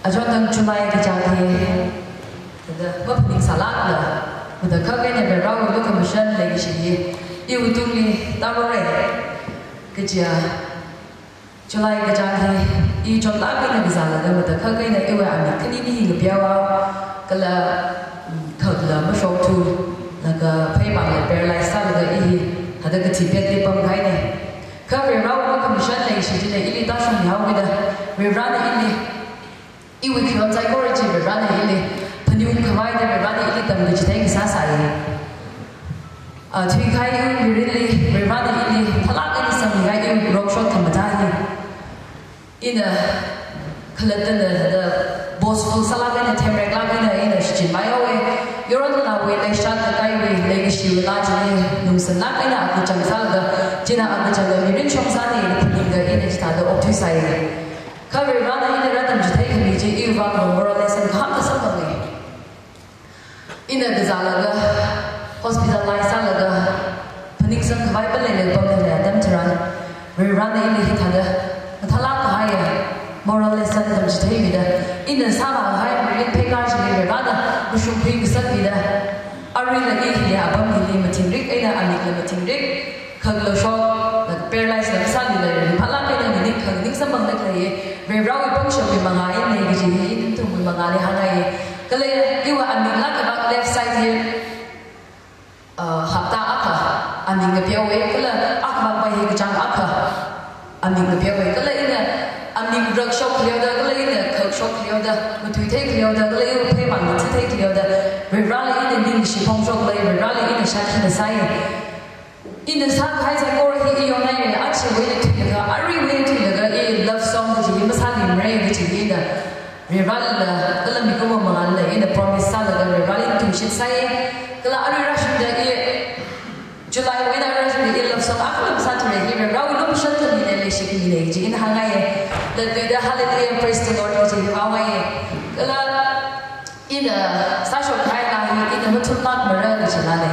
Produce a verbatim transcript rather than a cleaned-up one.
Achon tang July kachang hi, thāda maphaningsālākla, matakhak eina Varivarawui lukhamashan leikashi hi iwui tungli tāhaora. Kaja July kachang hi i chotlāk eina kazālaga matakhak eina iwui amik khani hi ngapeowa, kala, mm, khakla mashokthu, laga pheipāngla paralyze sālaga i hi thāda kathi petli pamkahaina. Kha Varivarawui lukhamashan leikashi chili ili tāshungmihaokida, Varivarana ili, iwui khayon saikora chi Varivarana ili phaningung khavai da Varivarana ili tamkachithei kasā sāya. Ah, thuikahai iwui mirinli Varivarana ili phālāk eina sangmikahai iwui rokshot khamathā hi, ina khalattana thāda boastful sālāk eina, themreklāk eina ina shichinmihaihaowa. Yaronla nawui leishat kakaiwui leikashiwui laa chili nungsanlāk eina akachang sālaga, china akachangla mirin shong sāna da phaninglaga ina chithāda okthuisai. Kha Varivarana ili rātamchithei khami chi iwui vang moral lesson kahāng kasamphanga. Ina kazālaga, hospitalize sālaga, phaningsang khavai pālei lei pamlei atam tharan, Varivarana ili hithāda mathālāk kahaiya moral lesson tamchitheimida, ina sākahai mirin pheikar chili Varivarana mashungkhui ngasakmida, aruila i hili apam hili mathingrik eina amikla mathingrik, khakla shok, laga paralyze la kasā hili lei, phālāk eina nganing khanganing samphangda khalei, Varivarawui pangshapwui mangā eina kaji hi nathumwui mangāli hāngngai. Kala iwui amikla akhavak left side hi, ah, hapta akha amik ngapeowa, kala akhavakva hi kachāng akha amik ngapeowa, kala ina amik rakshok khaleoda, kala ina khakshok khaleoda, mathuithei khaleoda, kala iwui pheipāng mathithei khaleoda, Varivarali ina ningshi phongshok lei, Varivarali ina shākhi ngasai. Ina sākahai saikora hi i yongnaiya, achiwui eina thuilaga, aruiwui eina thuilaga, i love song kaji hi masālungmara kaji hi ina Varivarala, kala mikumo mangāla ina promise sālaga Varivarali tumshitsai. Kala arui rāshungda i, July wui eina rāshungda i love song akhala masāthura hi, Varivarawui lukhamashan khamina, leishi khamina kaji ina hāngngaiya. Latluida Hallelujah, Praise the Lord kaji hi vaongaiya. Kala ina sāshokkahai laa hi ina mathumlākmara kaji laana.